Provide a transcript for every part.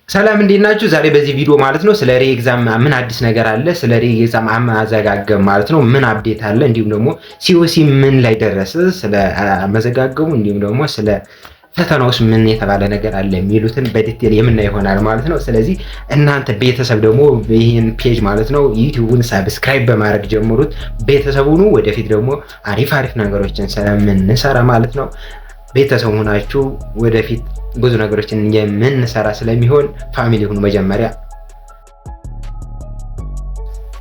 ሰላም፣ እንዴት ናችሁ? ዛሬ በዚህ ቪዲዮ ማለት ነው ስለ re-exam ምን አዲስ ነገር አለ፣ ስለ re-exam አመዘጋገብ ማለት ነው ምን update አለ፣ እንዲሁም ደግሞ COC ምን ላይ ደረሰ፣ ስለ አመዘጋገቡ እንዲሁም ደግሞ ስለ ፈተናውስ ምን የተባለ ነገር አለ የሚሉትን በ detail የምናይ ይሆናል ማለት ነው። ስለዚህ እናንተ ቤተሰብ ደግሞ ይህን page ማለት ነው YouTube ኡን subscribe በማድረግ ጀምሩት። ቤተሰብ ሁኑ። ወደፊት ደግሞ አሪፍ አሪፍ ነገሮችን ስለምንሰራ ማለት ነው ቤተሰብ ሆናችሁ ወደፊት ብዙ ነገሮችን የምንሰራ ስለሚሆን family ሁኑ። መጀመሪያ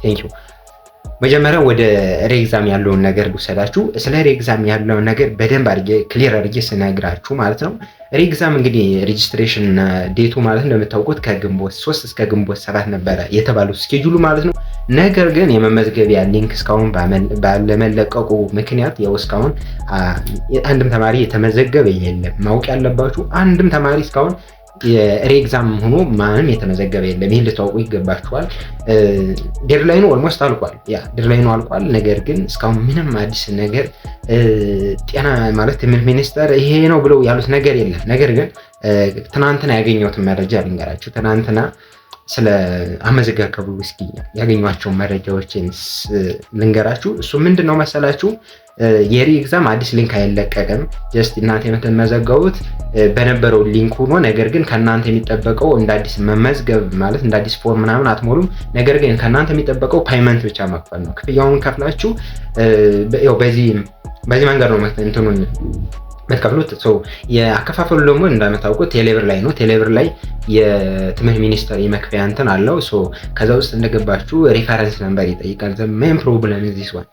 thank you። መጀመሪያ ወደ re-exam ያለውን ነገር ልውሰዳችሁ። ስለ re-exam ያለውን ነገር በደንብ አድርጌ clear አድርጌ ስነግራችሁ ማለት ነው። Re-exam እንግዲህ registration date ኡ ማለት እንደምታውቁት ከግንቦት 3 እስከ ግንቦት 7 ነበረ የተባለው schedule ኡ ማለት ነው። ነገር ግን የመመዝገቢያ link እስካሁን ባለመለቀቁ ምክንያት ያው እስካሁን አንድም ተማሪ የተመዘገበ የለም። ማወቅ ያለባችሁ አንድም ተማሪ እስካሁን የ re-exam ሆኖ ማንም የተመዘገበ የለም። ይህን ልታውቁ ይገባችኋል። Deadline ኑ almost አልቋል። Yeah, deadline ኑ አልቋል። ነገር ግን እስካሁን ምንም አዲስ ነገር ጤና ማለት ትምህርት ሚኒስቴር ይሄ ነው ብለው ያሉት ነገር የለም። ነገር ግን ትናንትና ያገኘሁትን መረጃ ልንገራችሁ። ትናንትና ስለ አመዘጋገቡ እስኪ ያገኟቸውን መረጃዎችን ልንገራችሁ። እሱ ምንድን ነው መሰላችሁ? የ re-exam አዲስ link አይለቀቅም። Just እናንተ የምትመዘገቡት በነበረው link ሆኖ ነገር ግን ከእናንተ የሚጠበቀው እንደ አዲስ መመዝገብ ማለት እንደ አዲስ form ምናምን አትሞሉም። ነገር ግን ከእናንተ የሚጠበቀው payment ብቻ መክፈል ነው። ክፍያውን ከፍላችሁ በዚህ መንገድ ነው እንትኑን የምትከፍሉት። የአከፋፈሉ ደግሞ እንደምታውቁት ቴሌብር ላይ ነው። ቴሌብር ላይ የትምህርት ሚኒስቴር የመክፈያ እንትን አለው። ከዛ ውስጥ እንደገባችሁ reference number ይጠይቃል። Main problem this one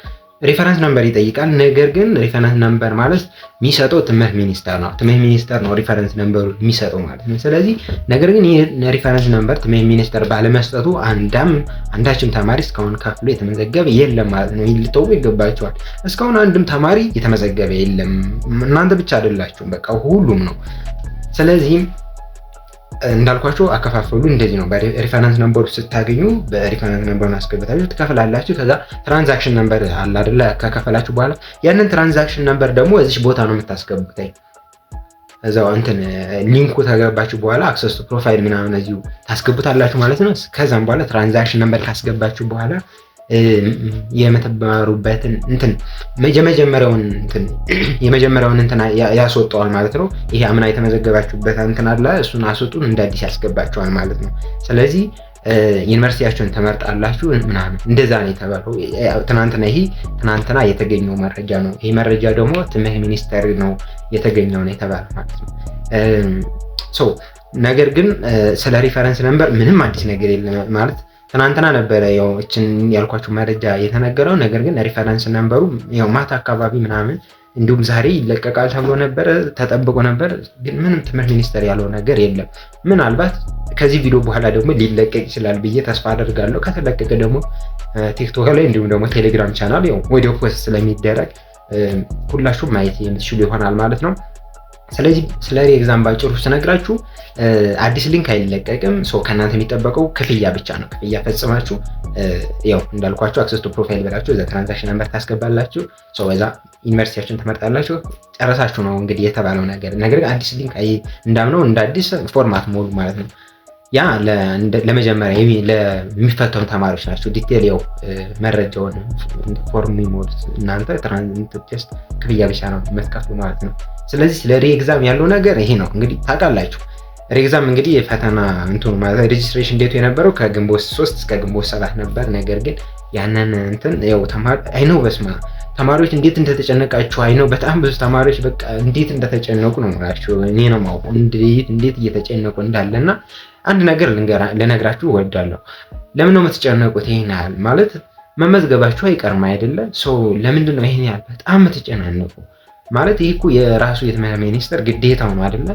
reference number ይጠይቃል። ነገር ግን reference number ማለት የሚሰጠው ትምህርት ሚኒስቴር ነው። ትምህርት ሚኒስቴር ነው reference number ኡ የሚሰጠው ማለት ነው። ስለዚህ ነገር ግን ይህ reference number ትምህርት ሚኒስቴር ባለመስጠቱ አንዳችም ተማሪ እስካሁን ከፍሎ የተመዘገበ የለም ማለት ነው። ይህ ልታውቁ ይገባችኋል። እስካሁን አንድም ተማሪ የተመዘገበ የለም። እናንተ ብቻ አይደላችሁም፣ በቃ ሁሉም ነው። ስለዚህም እንዳልኳችሁ አከፋፈሉ እንደዚህ ነው። በ reference number ኡ ስታገኙ በ reference number ኡን አስገብታችሁ ትከፍላላችሁ። ከዛ transaction number አለ አይደለ? ከከፈላችሁ በኋላ ያንን transaction number ደግሞ እዚች ቦታ ነው የምታስገቡት። እዛው እንትን link ኡ ከገባችሁ በኋላ access to profile ምናምን እዚሁ ታስገቡታላችሁ ማለት ነው። ከዛም በኋላ transaction number ካስገባችሁ በኋላ የምትማሩበትን እንትን የመጀመሪያውን እንትን ያስወጣዋል ማለት ነው። ይሄ አምና የተመዘገባችሁበት እንትን አለ፣ እሱን አስወጡን እንደ አዲስ ያስገባችኋል ማለት ነው። ስለዚህ ዩኒቨርሲቲያችሁን ትመርጣላችሁ ምናምን እንደዛ ነው የተባለው። ትናንትና ይሄ ትናንትና የተገኘው መረጃ ነው። ይሄ መረጃ ደግሞ ትምህርት ሚኒስቴር ነው የተገኘው ነው የተባለው ማለት ነው። So ነገር ግን ስለ reference number ምንም አዲስ ነገር የለም ማለት ትናንትና ነበረ ያው እችን ያልኳችሁ መረጃ የተነገረው። ነገር ግን reference number ኡ ያው ማታ አካባቢ ምናምን እንዲሁም ዛሬ ይለቀቃል ተብሎ ነበረ፣ ተጠብቆ ነበር። ግን ምንም ትምህርት ሚኒስቴር ያለው ነገር የለም። ምናልባት ከዚህ ቪዲዮ በኋላ ደግሞ ሊለቀቅ ይችላል ብዬ ተስፋ አደርጋለሁ። ከተለቀቀ ደግሞ TikTok ላይ እንዲሁም ደግሞ Telegram channel ያው ወዲያው post ስለሚደረግ ሁላችሁም ማየት የምትችሉ ይሆናል ማለት ነው። ስለዚህ ስለ re-exam ባጭሩ ስነግራችሁ አዲስ link አይለቀቅም። So ከእናንተ የሚጠበቀው ክፍያ ብቻ ነው። ክፍያ ፈጽማችሁ ያው እንዳልኳችሁ access to profile ብላችሁ እዛ transaction number ታስገባላችሁ። So በዛ ዩኒቨርሲቲያችሁን ትመርጣላችሁ። ጨረሳችሁ ነው እንግዲህ የተባለው ነገር። ነገር ግን አዲስ link እንዳምነው እንደ አዲስ form አትሞሉ ማለት ነው። ያ ለመጀመሪያ ለሚፈተኑ ተማሪዎች ናቸው። Detail ያው መረጃውን form የሚሞሉት እናንተ just ክፍያ ብቻ ነው የምትከፍሉ ማለት ነው። ስለዚህ ስለ re-exam ያለው ነገር ይሄ ነው። እንግዲህ ታውቃላችሁ re-exam እንግዲህ የፈተና እንትኑ ማለት registration date ኡ የነበረው ከግንቦት 3 እስከ ግንቦት 7 ነበር። ነገር ግን ያንን እንትን ያው ተማሪ አይነው በስማ ተማሪዎች እንዴት እንደተጨነቃችሁ አይነው። በጣም ብዙ ተማሪዎች በቃ እንዴት እንደተጨነቁ ነው የምላችሁ። እኔ ነው የማውቀው እንዴት እንዴት እየተጨነቁ እንዳለና አንድ ነገር ልነግራችሁ እወዳለሁ። ለምን ነው የምትጨነቁት ይሄን ያህል? ማለት መመዝገባችሁ አይቀርም አይደለ? So ለምንድን ነው ይሄን ያህል በጣም የምትጨናነቁ? ማለት ይህ እኮ የራሱ የትምህርት ሚኒስቴር ግዴታው ነው አይደለ?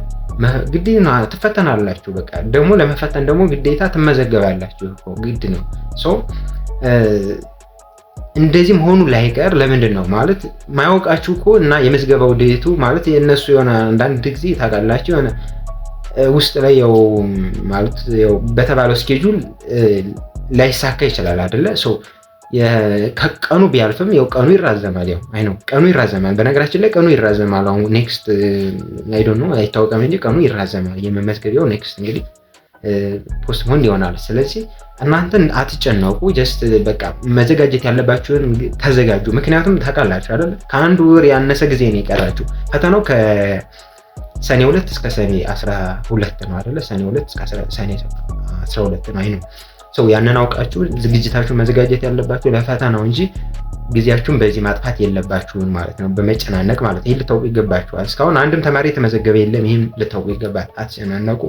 ግዴታ ነው፣ ትፈተናላችሁ። በቃ ደግሞ ለመፈተን ደግሞ ግዴታ ትመዘገባላችሁ እኮ ግድ ነው። So እንደዚህ መሆኑ ላይቀር ለምንድን ነው ማለት ማያውቃችሁ እኮ እና የምዝገባው date ኡ ማለት የእነሱ የሆነ አንዳንድ ጊዜ ታውቃላችሁ የሆነ ውስጥ ላይ ያው ማለት ያው በተባለው schedule ላይሳካ ይችላል አይደለ? So ከቀኑ ቢያልፍም ያው ቀኑ ይራዘማል። ያው I know ቀኑ ይራዘማል። በነገራችን ላይ ቀኑ ይራዘማል። አሁን next I don't know አይታወቅም እንጂ ቀኑ ይራዘማል። የመመዝገቢያው next እንግዲህ Postpone ይሆናል። ስለዚህ እናንተን አትጨነቁ። Just በቃ መዘጋጀት ያለባችሁን ተዘጋጁ። ምክንያቱም ታውቃላችሁ አይደል? ከአንድ ወር ያነሰ ጊዜ ነው የቀራችሁ። ፈተናው ከሰኔ 2 እስከ ሰኔ 12 ነው አይደለ? ሰኔ 2 እስከ ሰኔ 12 ነው። አይ ነው so ያንን አውቃችሁ ዝግጅታችሁን መዘጋጀት ያለባችሁ ለፈተናው እንጂ ጊዜያችሁን በዚህ ማጥፋት የለባችሁም ማለት ነው። በመጨናነቅ ማለት ይህ ልታውቁ ይገባችኋል። እስካሁን አንድም ተማሪ የተመዘገበ የለም። ይህም ልታውቁ ይገባል። አትጨናነቁ።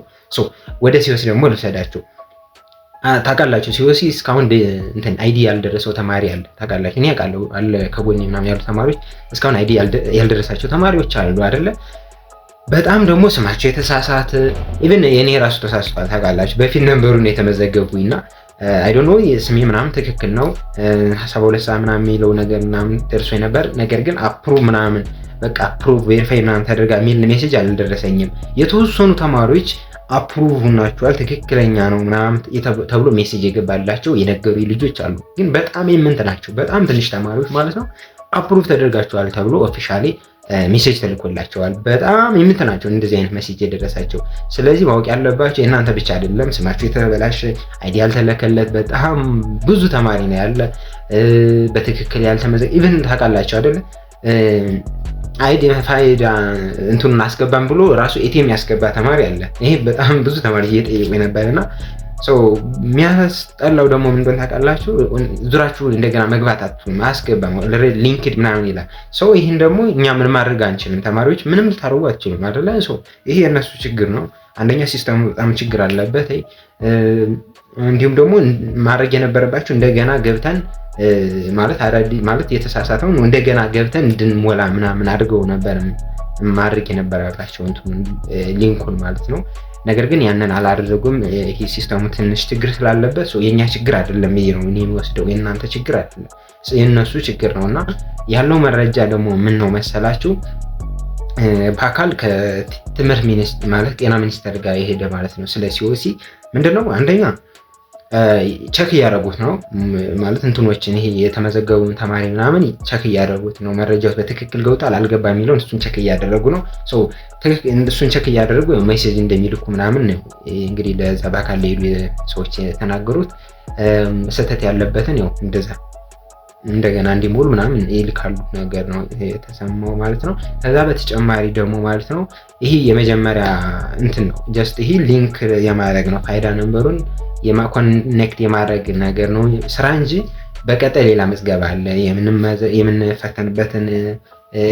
ወደ COC ደግሞ ልውሰዳችሁ። ታውቃላችሁ COC እስካሁን እንትን ID ያልደረሰው ተማሪ አለ። ታውቃላችሁ፣ እኔ አውቃለሁ አለ፣ ከጎኔ ምናምን ያሉ ተማሪዎች እስካሁን ID ያልደረሳቸው ተማሪዎች አሉ አይደለ? በጣም ደግሞ ስማቸው የተሳሳተ፣ even የኔ ራሱ ተሳስቷል። ታውቃላችሁ፣ በ FIN number ኡን የተመዘገብኩኝ እና I don't know ስሜ ምናምን ትክክል ነው፣ 72 ሰዓት ምናምን የሚለው ነገር ምናምን ደርሶ ነበር። ነገር ግን approve ምናምን በቃ approve verify ምናምን ተደርጋ የሚል message አልደረሰኝም። የተወሰኑ ተማሪዎች approve ሆናችኋል፣ ትክክለኛ ነው ምናምን ተብሎ message የገባላቸው የነገሩ ልጆች አሉ። ግን በጣም የምንት ናቸው፣ በጣም ትንሽ ተማሪዎች ማለት ነው። Approve ተደርጋችኋል ተብሎ officially message ተልኮላቸዋል። በጣም የምንት ናቸው እንደዚህ አይነት message የደረሳቸው። ስለዚህ ማወቅ ያለባቸው የእናንተ ብቻ አይደለም፣ ስማቸው የተበላሸ፣ ID ያልተለከለት በጣም ብዙ ተማሪ ነው ያለ፣ በትክክል ያልተመዘ፣ even ታውቃላችሁ አይደለ፣ ID ፋይዳ እንትኑን አስገባም ብሎ ራሱ ATM ያስገባ ተማሪ አለ። ይሄ በጣም ብዙ ተማሪ እየጠየቁ የነበረና የሚያስጠላው ደግሞ ምን እንደሆነ ታውቃላችሁ? ዙራችሁ እንደገና መግባት አትችሉም፣ አያስገባም፣ linked ምናምን ይላል። So ይህን ደግሞ እኛ ምን ማድረግ አንችልም። ተማሪዎች ምንም ልታደርጉ አትችሉም አይደለ? ይሄ የእነሱ ችግር ነው። አንደኛ system ኡ በጣም ችግር አለበት። እንዲሁም ደግሞ ማድረግ የነበረባቸው እንደገና ገብተን ማለት ማለት የተሳሳተውን እንደገና ገብተን እንድንሞላ ምናምን አድርገው ነበር ማድረግ የነበረባቸው link ኡን ማለት ነው። ነገር ግን ያንን አላደረጉም። ይሄ system ኡ ትንሽ ችግር ስላለበት የእኛ ችግር አይደለም ብዬ ነው እኔ የሚወስደው። የእናንተ ችግር አይደለም፣ የእነሱ ችግር ነው። እና ያለው መረጃ ደግሞ ምን ነው መሰላችሁ? በአካል ከትምህርት ሚኒስትር ማለት ጤና ሚኒስቴር ጋር የሄደ ማለት ነው። ስለ COC ምንድነው፣ አንደኛ check እያደረጉት ነው ማለት እንትኖችን ይሄ የተመዘገቡን ተማሪ ምናምን check እያደረጉት ነው። መረጃዎች በትክክል ገብቷል አልገባ የሚለውን እሱን check እያደረጉ ነው። እሱን check እያደረጉ message እንደሚልኩ ምናምን ነው እንግዲህ ለዛ በአካል ለሄዱ ሰዎች የተናገሩት። ስህተት ያለበትን ያው እንደዛ እንደገና እንዲሞሉ ምናምን ይልካሉ ነገር ነው የተሰማው ማለት ነው። ከዛ በተጨማሪ ደግሞ ማለት ነው ይሄ የመጀመሪያ እንትን ነው፣ just ይሄ link የማድረግ ነው፣ ፋይዳ number ኡን connect የማድረግ ነገር ነው ስራ እንጂ በቀጣይ ሌላ ምዝገባ አለ። የምንፈተንበትን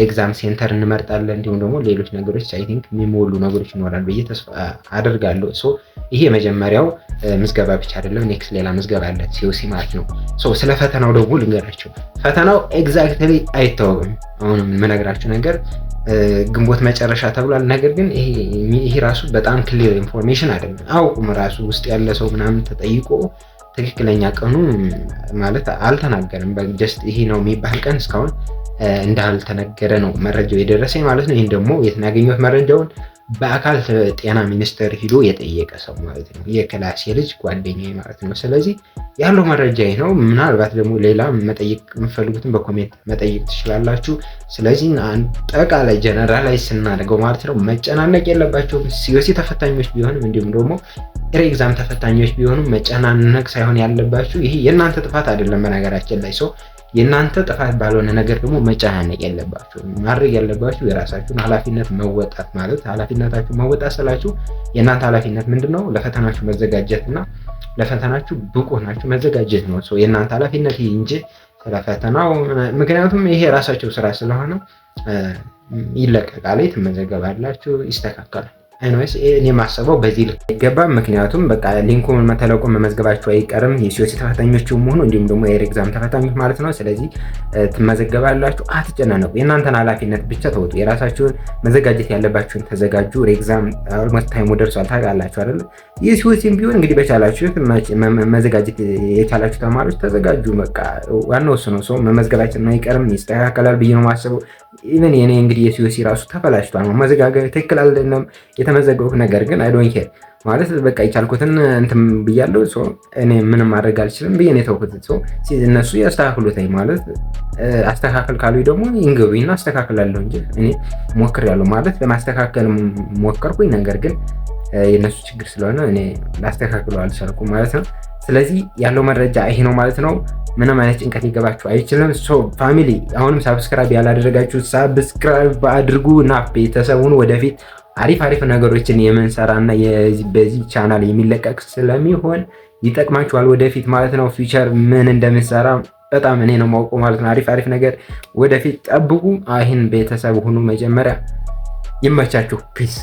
exam center እንመርጣለን። እንዲሁም ደግሞ ሌሎች ነገሮች I think የሚሞሉ ነገሮች ይኖራሉ ብዬ ተስፋ አደርጋለሁ። So ይሄ የመጀመሪያው ምዝገባ ብቻ አይደለም፣ next ሌላ ምዝገባ አለ COC ማለት ነው። So ስለ ፈተናው ደግሞ ልንገራችሁ። ፈተናው exactly አይታወቅም። አሁንም የምነግራችሁ ነገር ግንቦት መጨረሻ ተብሏል። ነገር ግን ይሄ ራሱ በጣም clear information አይደለም። አውቁም ራሱ ውስጥ ያለ ሰው ምናምን ተጠይቆ ትክክለኛ ቀኑ ማለት አልተናገርም። Just ይሄ ነው የሚባል ቀን እስካሁን እንዳልተነገረ ነው መረጃው የደረሰኝ ማለት ነው። ይህን ደግሞ የት ነው ያገኘሁት መረጃውን? በአካል ጤና ሚኒስቴር ሂዶ የጠየቀ ሰው ማለት ነው። የክላሴ ልጅ ጓደኛዬ ማለት ነው። ስለዚህ ያለው መረጃ ይህ ነው። ምናልባት ደግሞ ሌላ መጠየቅ የምፈልጉትን በ comment መጠየቅ ትችላላችሁ። ስለዚህ አጠቃላይ generalize ስናደርገው ማለት ነው መጨናነቅ የለባቸውም። COC ተፈታኞች ቢሆንም እንዲሁም ደግሞ re-exam ተፈታኞች ቢሆኑም መጨናነቅ ሳይሆን ያለባችሁ ይሄ የእናንተ ጥፋት አይደለም። በነገራችን ላይ so የእናንተ ጥፋት ባልሆነ ነገር ደግሞ መጨናነቅ የለባችሁ። ማድረግ ያለባችሁ የራሳችሁን ኃላፊነት መወጣት፣ ማለት ኃላፊነታችሁ መወጣት ስላችሁ የእናንተ ኃላፊነት ምንድን ነው? ለፈተናችሁ መዘጋጀት እና ለፈተናችሁ ብቁ ሆናችሁ መዘጋጀት ነው የእናንተ ኃላፊነት ይህ እንጂ ስለ ፈተናው፣ ምክንያቱም ይሄ የራሳቸው ስራ ስለሆነ ይለቀቃል፣ ትመዘገባላችሁ፣ ይስተካከላል። Anyways እኔ የማስበው በዚህ ልክ አይገባም። ምክንያቱም በቃ link ኡ መተለቁ መመዝገባችሁ አይቀርም፣ የ COC ተፈታኞች ሆኑ እንዲሁም ደግሞ የ re-exam ተፈታኞች ማለት ነው። ስለዚህ ትመዘገባላችሁ፣ አትጨናነቁ። የእናንተን ኃላፊነት ብቻ ተወጡ። የራሳችሁን መዘጋጀት ያለባችሁን ተዘጋጁ። Re-exam almost time ኡ ደርሷል፣ ታውቃላችሁ አይደለ? የ COC ም ቢሆን እንግዲህ በቻላችሁት መዘጋጀት የቻላችሁ ተማሪዎች ተዘጋጁ። በቃ ዋናው እሱ ነው። So መመዝገባችን አይቀርም፣ ይስተካከላል ብዬ ነው የማስበው። Even የኔ እንግዲህ የ COC ራሱ ተበላሽቷል። መዘጋገብ ትክክል አይደለም የተመዘገብኩት፣ ነገር ግን I don't care ማለት በቃ የቻልኩትን እንትን ብያለሁ። እኔ ምንም ማድረግ አልችልም ብዬ ነው የተውኩት። እነሱ ያስተካክሉታል፣ ማለት አስተካክል ካሉ ደግሞ ይንገሩኝና አስተካክላለሁ እንጂ እኔ ሞክሬያለሁ፣ ማለት ለማስተካከል ሞከርኩኝ። ነገር ግን የእነሱ ችግር ስለሆነ እኔ ላስተካክለው አልቻልኩም ማለት ነው። ስለዚህ ያለው መረጃ ይሄ ነው ማለት ነው። ምንም አይነት ጭንቀት ሊገባችሁ አይችልም። So family፣ አሁንም subscribe ያላደረጋችሁ subscribe አድርጉ እና ቤተሰቡን ወደፊት አሪፍ አሪፍ ነገሮችን የምንሰራ እና በዚህ ቻናል የሚለቀቅ ስለሚሆን ይጠቅማችኋል ወደፊት ማለት ነው። Future ምን እንደምንሰራ በጣም እኔ ነው የማውቀው ማለት ነው። አሪፍ አሪፍ ነገር ወደፊት ጠብቁ። ይህን ቤተሰብ ሁኑ መጀመሪያ። ይመቻችሁ። Peace.